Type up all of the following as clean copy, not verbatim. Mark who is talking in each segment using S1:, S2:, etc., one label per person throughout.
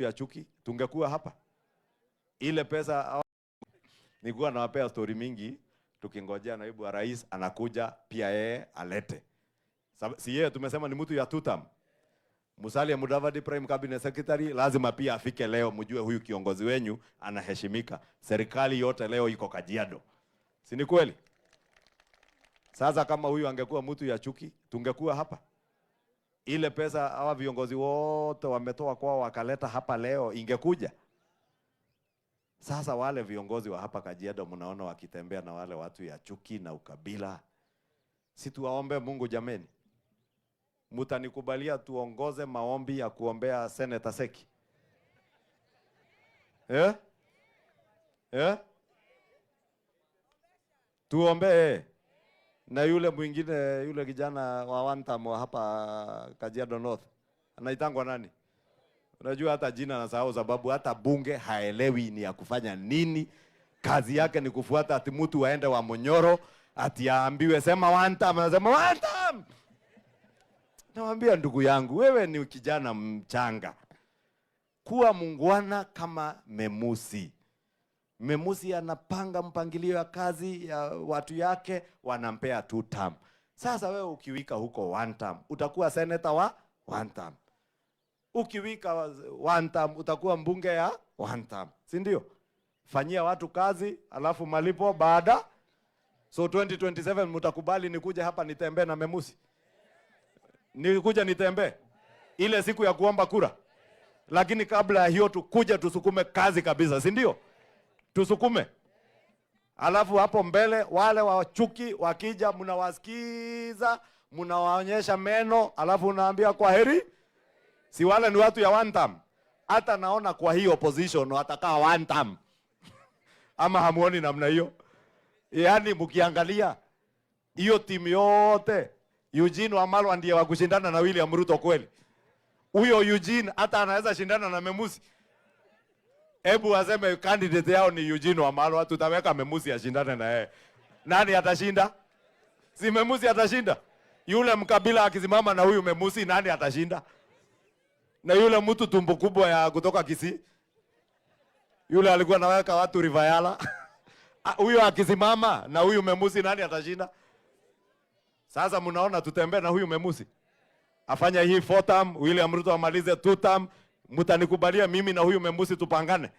S1: Ya chuki, tungekuwa hapa. Ile pesa nilikuwa nawapea story mingi, tukingojea naibu wa rais anakuja pia yeye alete. Si yeye tumesema ni mtu ya tutam. Musalia Mudavadi, Prime Cabinet Secretary, lazima pia afike leo, mjue huyu kiongozi wenyu anaheshimika. Serikali yote leo iko Kajiado, si ni kweli? Sasa kama huyu angekuwa mtu ya chuki, tungekuwa hapa? Ile pesa hawa viongozi wote wametoa kwao wakaleta hapa leo, ingekuja? Sasa wale viongozi wa hapa Kajiado mnaona wakitembea na wale watu ya chuki na ukabila, si tuwaombe Mungu jameni? Mtanikubalia tuongoze maombi ya kuombea Senator Seki? Eh? Eh? Tuombee na yule mwingine, yule kijana wa one term wa hapa Kajiado North anaitangwa nani? Unajua hata jina nasahau, sababu hata bunge haelewi ni ya kufanya nini. Kazi yake ni kufuata ati mtu waende wa Munyoro ati aambiwe sema one term, anasema one term. Nawambia ndugu yangu, wewe ni kijana mchanga, kuwa mungwana kama Memusi. Memusi anapanga mpangilio ya kazi ya watu yake, wanampea two term. Sasa wewe ukiwika huko one term, utakuwa senator wa one term. Ukiwika one term, utakuwa mbunge ya one term, si ndio? Fanyia watu kazi, alafu malipo baada. So 2027 mtakubali nikuje hapa nitembee na Memusi? Nikuja nitembee ile siku ya kuomba kura, lakini kabla ya hiyo tukuja tusukume kazi kabisa, si ndio? Tusukume, alafu hapo mbele wale wa chuki wakija, mnawasikiza, mnawaonyesha meno, alafu unaambia kwa heri. Si wale ni watu ya one term? Hata naona kwa hii opposition watakaa one term ama hamuoni namna hiyo? Yaani mkiangalia hiyo timu yote, Eugene Wamalwa ndiye wa kushindana na William Ruto kweli? Huyo Eugene hata anaweza shindana na Memusi? Hebu waseme candidate yao ni Eugene Wamalwa, tutaweka Memusi ashindane na yeye. Nani atashinda? Si Memusi atashinda? Yule mkabila akisimama na huyu Memusi, nani atashinda? Na yule mtu tumbo kubwa ya kutoka Kisii, yule alikuwa anaweka watu Rivayala, huyo akisimama na huyu Memusi, nani atashinda? Sasa mnaona tutembee na huyu Memusi afanye hii four term, William Ruto amalize two term. Mtanikubalia mimi na huyu Memusi tupangane?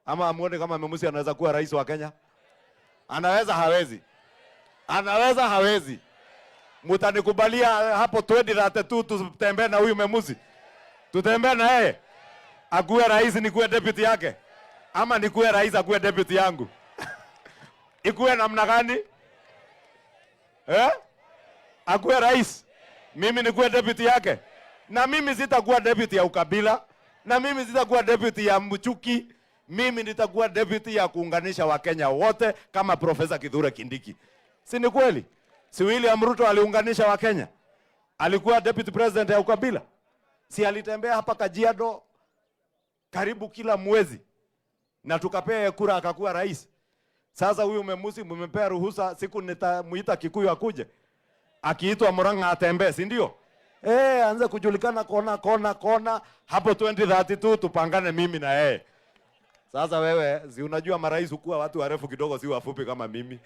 S1: Ama amuone kama Memusi anaweza kuwa rais wa Kenya? Anaweza hawezi? Anaweza hawezi? Mtanikubalia hapo 2032 tutembee na huyu Memusi? Tutembee na yeye? Akuwe rais nikuwe deputy yake? Ama nikuwe rais akuwe deputy yangu? Ikuwe namna gani? Eh? Akuwe rais, mimi nikuwe deputy yake? Na mimi sitakuwa deputy ya ukabila, na mimi sitakuwa deputy ya mchuki. Mimi nitakuwa deputy ya kuunganisha Wakenya wote kama Profesa Kithure Kindiki. Si ni kweli? Si William Ruto aliunganisha Wakenya? Alikuwa deputy president ya ukabila? Si alitembea hapa Kajiado karibu kila mwezi na tukapea kura akakuwa rais? Sasa huyu Memusi mmempea ruhusa, siku nitamuita Kikuyu akuje. Akiitwa Murang'a atembee, si ndio? Eh, anze kujulikana kona kona kona hapo 2032 tupangane mimi na yeye. Sasa wewe, si unajua marais hukuwa watu warefu kidogo, si wafupi kama mimi.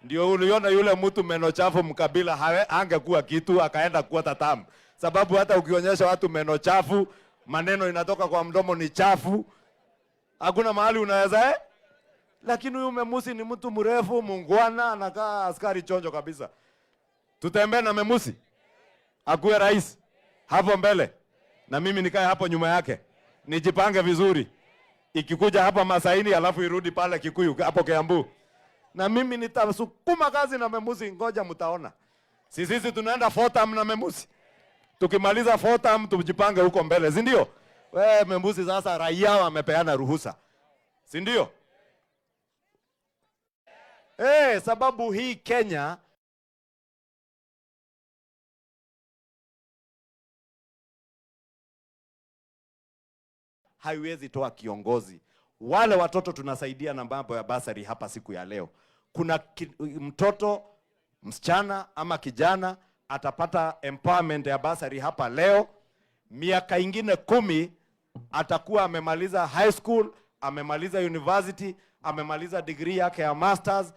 S1: Ndio uliona yule mtu meno chafu mkabila hawe angekuwa kitu akaenda kuwa tatamu. Sababu hata ukionyesha watu meno chafu, maneno inatoka kwa mdomo ni chafu. Hakuna mahali unaweza eh? Lakini huyu Memusi ni mtu mrefu, mungwana, anakaa askari chonjo kabisa. Tutembee na Memusi akuwe rais hapo mbele, na mimi nikae hapo nyuma yake, nijipange vizuri. Ikikuja hapa Masaini alafu irudi pale Kikuyu hapo Kiambu, na mimi nitasukuma kazi na Memusi. Ngoja mtaona, sisi tunaenda four term na Memusi. Tukimaliza four term tujipange huko mbele, si ndio? We Memusi, sasa raia wamepeana ruhusa, si ndio? Sababu hii Kenya haiwezi toa kiongozi. Wale watoto tunasaidia na mambo ya basari hapa siku ya leo. Kuna mtoto msichana ama kijana atapata empowerment ya basari hapa leo, miaka ingine 10 Atakuwa amemaliza high school, amemaliza university, amemaliza degree yake ya masters,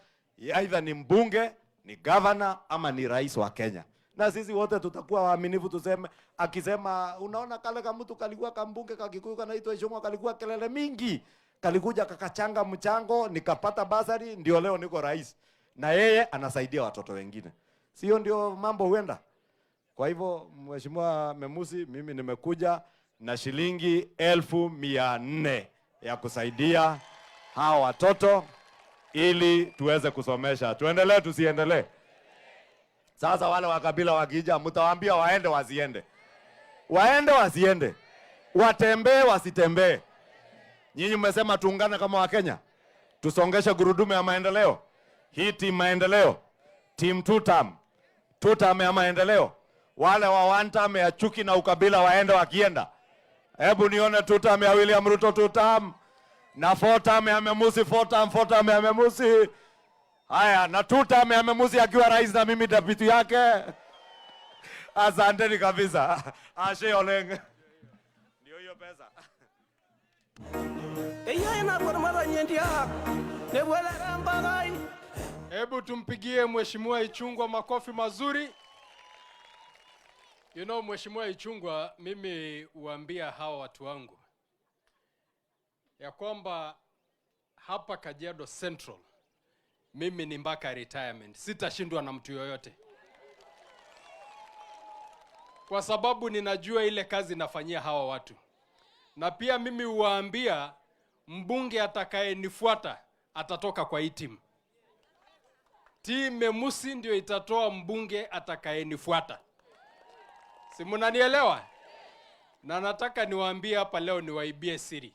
S1: aidha ni mbunge, ni governor ama ni rais wa Kenya. Na sisi wote tutakuwa waaminifu, tuseme, akisema, "Unaona kale kamtu kalikuwa kambunge ka Kikuyu kanaitwa Ichung'wa, kalikuwa kelele mingi, kalikuja kakachanga mchango, nikapata basari, ndio leo niko rais," na yeye anasaidia watoto wengine. Sio ndio mambo huenda? Kwa hivyo, Mheshimiwa Memusi, mimi nimekuja na shilingi 400,000 ya kusaidia hawa watoto ili tuweze kusomesha. Tuendelee tusiendelee? Sasa wale wa kabila wakija, mtawaambia waende wasiende? Waende wasiende? Watembee wasitembee? Nyinyi mmesema tuungane kama Wakenya, tusongeshe gurudumu ya maendeleo. Hii team maendeleo, team two term, two term ya maendeleo. Wale wa one term ya chuki na ukabila waende wakienda. Hebu nione two term ya William Ruto, two term na four term ya Memusi, four term, four term ya Memusi. Haya, na two term ya Memusi akiwa rais na mimi deputy yake. Asanteni kabisa. Ashe oleng. Ndio hiyo pesa.
S2: Eyai nakormaranyendiak nebwelere mbagai.
S3: Hebu tumpigie Mheshimiwa Ichung'wa makofi mazuri. Mheshimiwa Ichung'wa, mimi huambia hawa watu wangu ya kwamba hapa Kajiado Central mimi ni mpaka retirement, sitashindwa na mtu yoyote, kwa sababu ninajua ile kazi nafanyia hawa watu, na pia mimi huwaambia mbunge atakayenifuata atatoka kwa hii timu. Team Memusi ndio itatoa mbunge atakayenifuata. Si mnanielewa? Na nataka niwaambie hapa leo, niwaibie siri.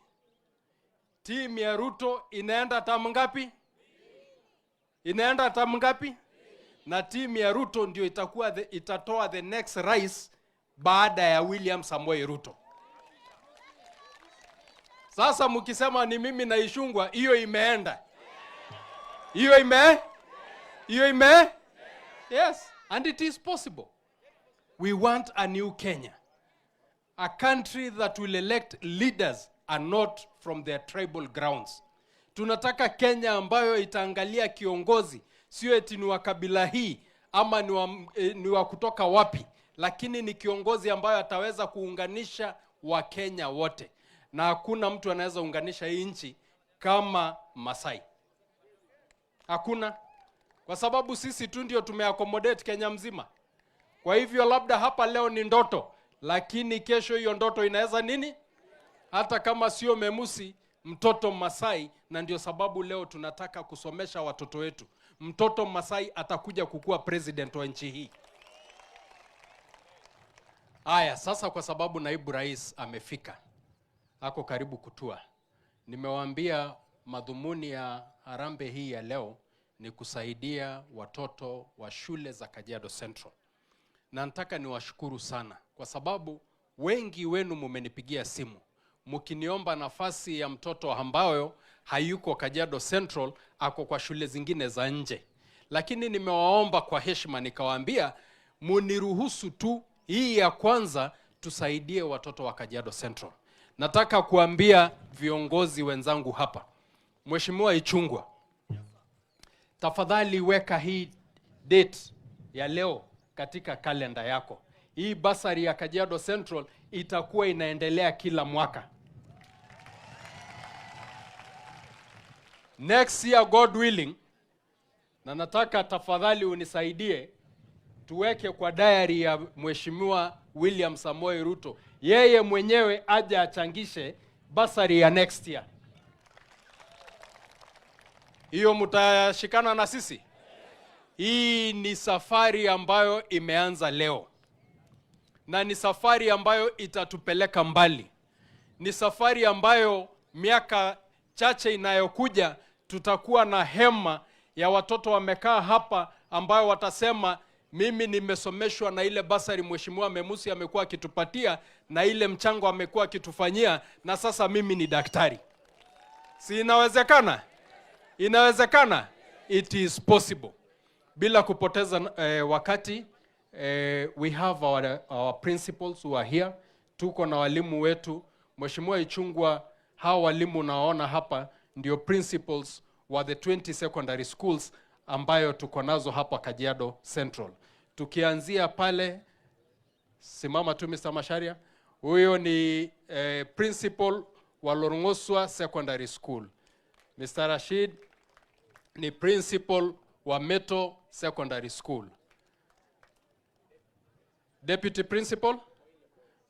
S3: Timu ya Ruto inaenda term ngapi? Inaenda term ngapi? Na timu ya Ruto ndio itatoa the next rais baada ya William Samoei Ruto. Sasa mkisema ni mimi na Ichung'wa, hiyo imeenda. Hiyo ime Yes, and it is possible. We want a new Kenya. A country that will elect leaders and not from their tribal grounds. Tunataka Kenya ambayo itaangalia kiongozi sio eti ni wa kabila hii ama ni wa kutoka wapi, lakini ni kiongozi ambayo ataweza kuunganisha Wakenya wote, na hakuna mtu anaweza unganisha hii nchi kama Masai. Hakuna, kwa sababu sisi tu ndio tumeaccommodate Kenya mzima. Kwa hivyo labda hapa leo ni ndoto, lakini kesho hiyo ndoto inaweza nini? Hata kama sio Memusi, mtoto Masai. Na ndio sababu leo tunataka kusomesha watoto wetu. Mtoto Masai atakuja kukuwa president wa nchi hii. Haya, sasa kwa sababu naibu rais amefika, ako karibu kutua, nimewaambia madhumuni ya harambee hii ya leo ni kusaidia watoto wa shule za Kajiado Central, na nataka niwashukuru sana kwa sababu wengi wenu mumenipigia simu mkiniomba nafasi ya mtoto ambayo hayuko Kajiado Central, ako kwa shule zingine za nje, lakini nimewaomba kwa heshima nikawaambia muniruhusu tu hii ya kwanza tusaidie watoto wa Kajiado Central. Nataka kuambia viongozi wenzangu hapa, Mheshimiwa Ichung'wa, tafadhali weka hii date ya leo katika kalenda yako. Hii basari ya Kajiado Central itakuwa inaendelea kila mwaka. Next year, God willing, na nataka tafadhali unisaidie tuweke kwa diary ya Mheshimiwa William Samoei Ruto, yeye mwenyewe aje achangishe basari ya next year. Hiyo mtashikana na sisi? Hii ni safari ambayo imeanza leo na ni safari ambayo itatupeleka mbali. Ni safari ambayo miaka chache inayokuja tutakuwa na hema ya watoto wamekaa hapa ambayo watasema, "Mimi nimesomeshwa na ile basari Mheshimiwa Memusi amekuwa akitupatia na ile mchango amekuwa akitufanyia, na sasa mimi ni daktari." Si inawezekana? Inawezekana. It is possible. Bila kupoteza wakati, we have our principals who are here. Tuko na walimu wetu. Mheshimiwa Ichung'wah, hawa walimu unaona hapa ndio principals wa the 20 secondary schools ambayo tuko nazo hapa Kajiado Central. Tukianzia pale, simama tu Mr. Macharia, huyo ni principal wa Lorngosua Secondary School. Mr. Rashid ni principal wa Meto Secondary School. Deputy principal,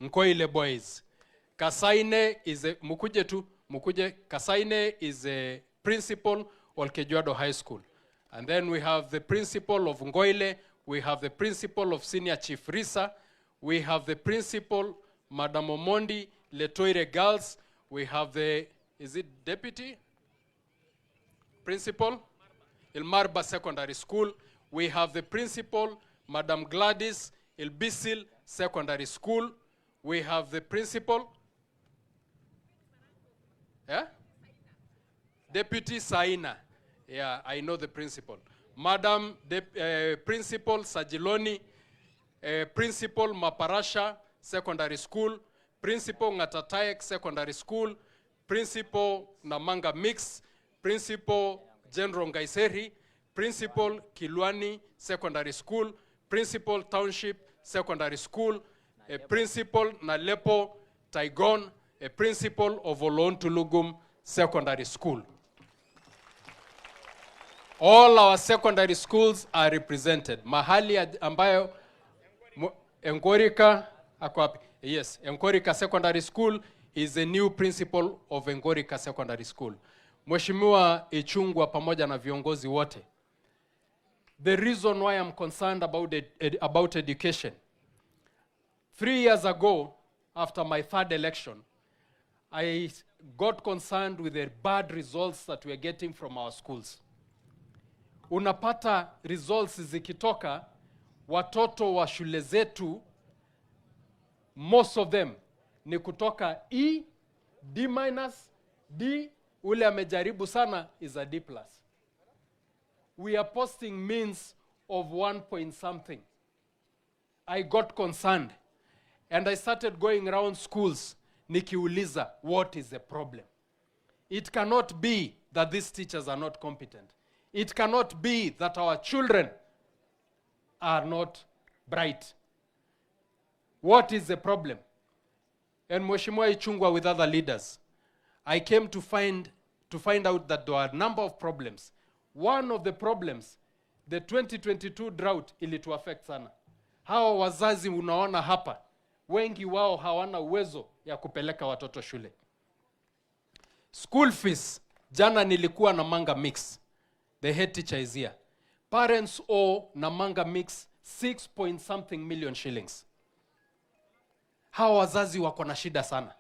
S3: Nkoile Boys. Kasaine is a, mukuje tu, mukuje. Kasaine is a principal, Olkejuado High School. And then we have the principal of Ngoile, we have the principal of Senior Chief Risa, we have the principal, Madam Omondi, Letoire Girls, we have the, is it deputy? Principal, Ilmarba Secondary School. We have the principal, Madam Gladys, Ilbisil Secondary School. We have the principal, yeah? Deputy Saina. Yeah, I know the principal. Madam Principal Sajiloni, Principal Maparasha Secondary School, Principal Ngatataek Secondary School, Principal Namanga Mix, Principal General Ngaiseri, Principal Kilwani Secondary School, Principal Township Secondary School, a Principal Nalepo Taigon, a Principal of Olontulugum Secondary School. All our secondary schools are represented. Mahali ambayo Engorika ako wapi? Yes, Engorika Secondary School is the new principal of Engorika Secondary School. Mheshimiwa Ichung'wah pamoja na viongozi wote. The reason why I'm concerned about education. 3 years ago, after my third election, I got concerned with the bad results that we are getting from our schools. Unapata results zikitoka, watoto wa shule zetu, most of them ni kutoka E, D minus, D, ule amejaribu sana is a D plus. We are posting means of 1 point something. I got concerned and I started going around schools nikiuliza, "What is the problem?" It cannot be that these teachers are not competent. It cannot be that our children are not bright. What is the problem? And Mheshimiwa Ichung'wah, with other leaders, I came to find out that there are a number of problems. One of the problems, the 2022 drought ilitu affect sana. Hawa wazazi unaona hapa, wengi wao hawana uwezo ya kupeleka watoto shule. School fees, jana nilikuwa Namanga Mix. The head teacher is here. Parents owe Namanga Mix 6 point something million shillings. Hawa wazazi wako na shida sana.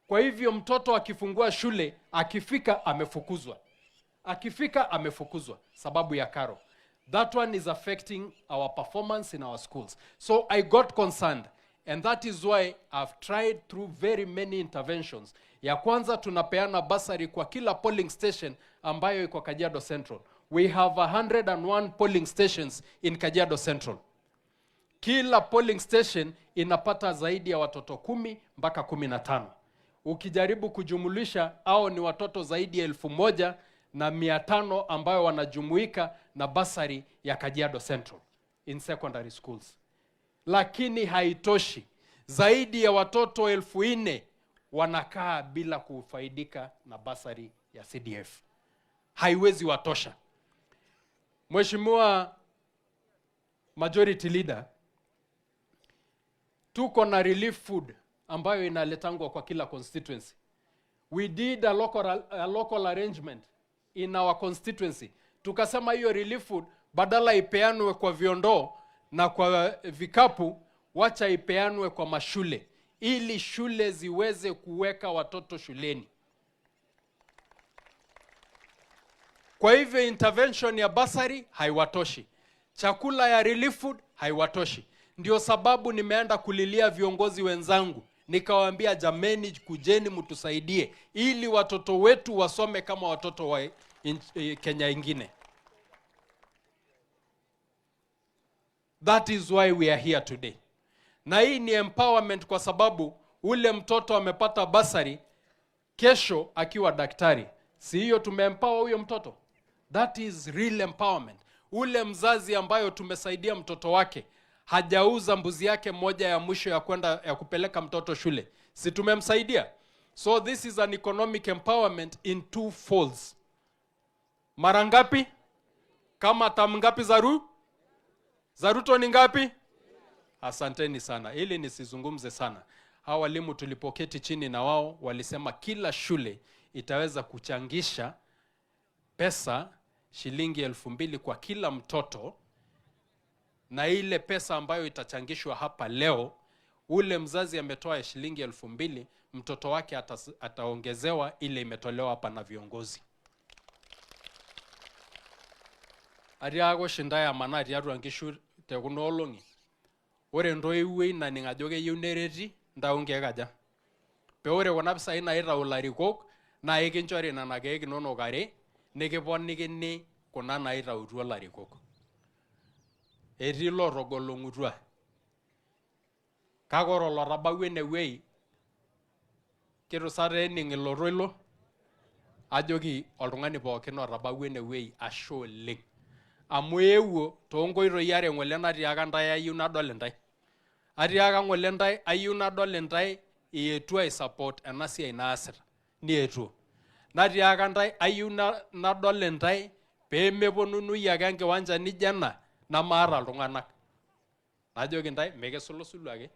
S3: Kwa hivyo mtoto akifungua shule, akifika amefukuzwa, akifika amefukuzwa sababu ya karo. That one is affecting our performance in our schools. So I got concerned, and that is why I've tried through very many interventions. Ya kwanza, tunapeana bursary kwa kila polling station ambayo iko Kajiado Central. We have 101 polling stations in Kajiado Central. Kila polling station inapata zaidi ya watoto 10 mpaka 15. Ukijaribu kujumulisha, au ni watoto zaidi ya 1,500 ambayo wanajumuika na bursary ya Kajiado Central in secondary schools. Lakini haitoshi. Zaidi ya watoto 4,000 wanakaa bila kufaidika na bursary ya CDF. Haiwezi watosha. Mheshimiwa Majority Leader, tuko na relief food ambayo inaletangwa kwa kila constituency. We did a local arrangement in our constituency. Tukasema hiyo relief food badala ipeanwe kwa viondoo na kwa vikapu, wacha ipeanwe kwa mashule ili shule ziweze kuweka watoto shuleni. Kwa hivyo intervention ya bursary haiwatoshi, chakula ya relief food haiwatoshi. Ndio sababu nimeenda kulilia viongozi wenzangu, nikawaambia, "Jameni, kujeni mtusaidie ili watoto wetu wasome kama watoto wa Kenya ingine." That is why we are here today. Na hii ni empowerment kwa sababu Ule mtoto amepata bursary, kesho akiwa daktari, si hiyo tumeempower huyo mtoto? That is real empowerment. Ule mzazi ambayo tumesaidia mtoto wake hajauza mbuzi yake moja ya mwisho ya kwenda ya kupeleka mtoto shule, si tumemsaidia? So this is an economic empowerment in two folds. Mara ngapi? Kama term ngapi za Ruto ni ngapi? Asanteni sana. Ili nisizungumze sana, hawa walimu tulipoketi chini na wao walisema kila shule itaweza kuchangisha pesa shilingi 2,000 kwa kila mtoto, na ile pesa ambayo itachangishwa hapa leo, ule mzazi ametoa ya shilingi 2,000, mtoto wake ataongezewa ile imetolewa hapa na viongozi. Atiaka oshi ntae amanaa tiatua nkishu te kuna olong'i, ore entoiwuoi naning ajo keyieu nereti, ntau nkeek aja? Pee ore kuna pisai naitau ilarikok naa ekinchori nena keek inonok are, nikiponikini kuna naitautua ilarikok. Etii lootogolong'utua. Kake ore olotabawua enewuei, kitu sa taa ening ilo toilo, ajoki oltung'ani pookin otabawua enewuei ashe oleng. Amu eewuo toonkoitoi are ng'ole natiaka ntae ayieu nadol intae. Atiaka ng'ole ntae ayieu nadol intae ietuo aisupport ena siai naasita. Nietuo. Natiaka ntae ayieu nadol intae pee meponunui ake enkiwanja nijo ena namaata iltung'anak. Najoki ntae mikisulusulu ake.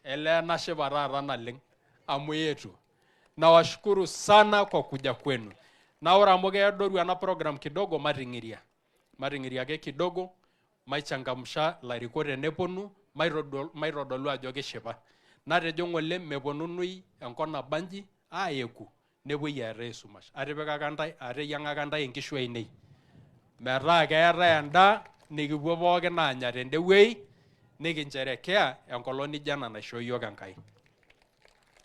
S3: Elee nashipa taata naleng amu eetuo. Nawashukuru sana kwa kuja kwenu. Na ore amu keedoru ena program kidogo, mating'iria. Mating'iria ake kidogo, maichangamsha ilarikok teneponu, maitodolu ajo kishipa. Natejo ng'ole meponunui enkop nabanji aeku nepuoi aetaa esumash. Atipikaka ntae, ateyiang'aka ntae inkishu ainei. Metaa keetae endaa nikipuo pookin aanya tende wuei, nikincherekea enkolong nijo ena naishoo yiok Enkai.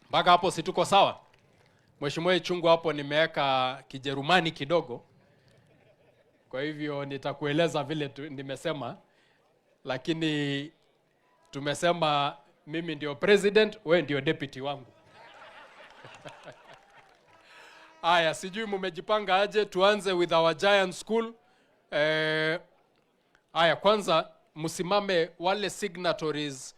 S3: Mpaka hapo si tuko sawa? Mheshimiwa Ichung'wah, hapo nimeweka Kijerumani kidogo. Kwa hivyo nitakueleza vile nimesema, lakini tumesema mimi ndio president, we ndio deputy wangu. Aya, sijui mumejipanga aje, tuanze with our giant school. Aya, kwanza msimame wale signatories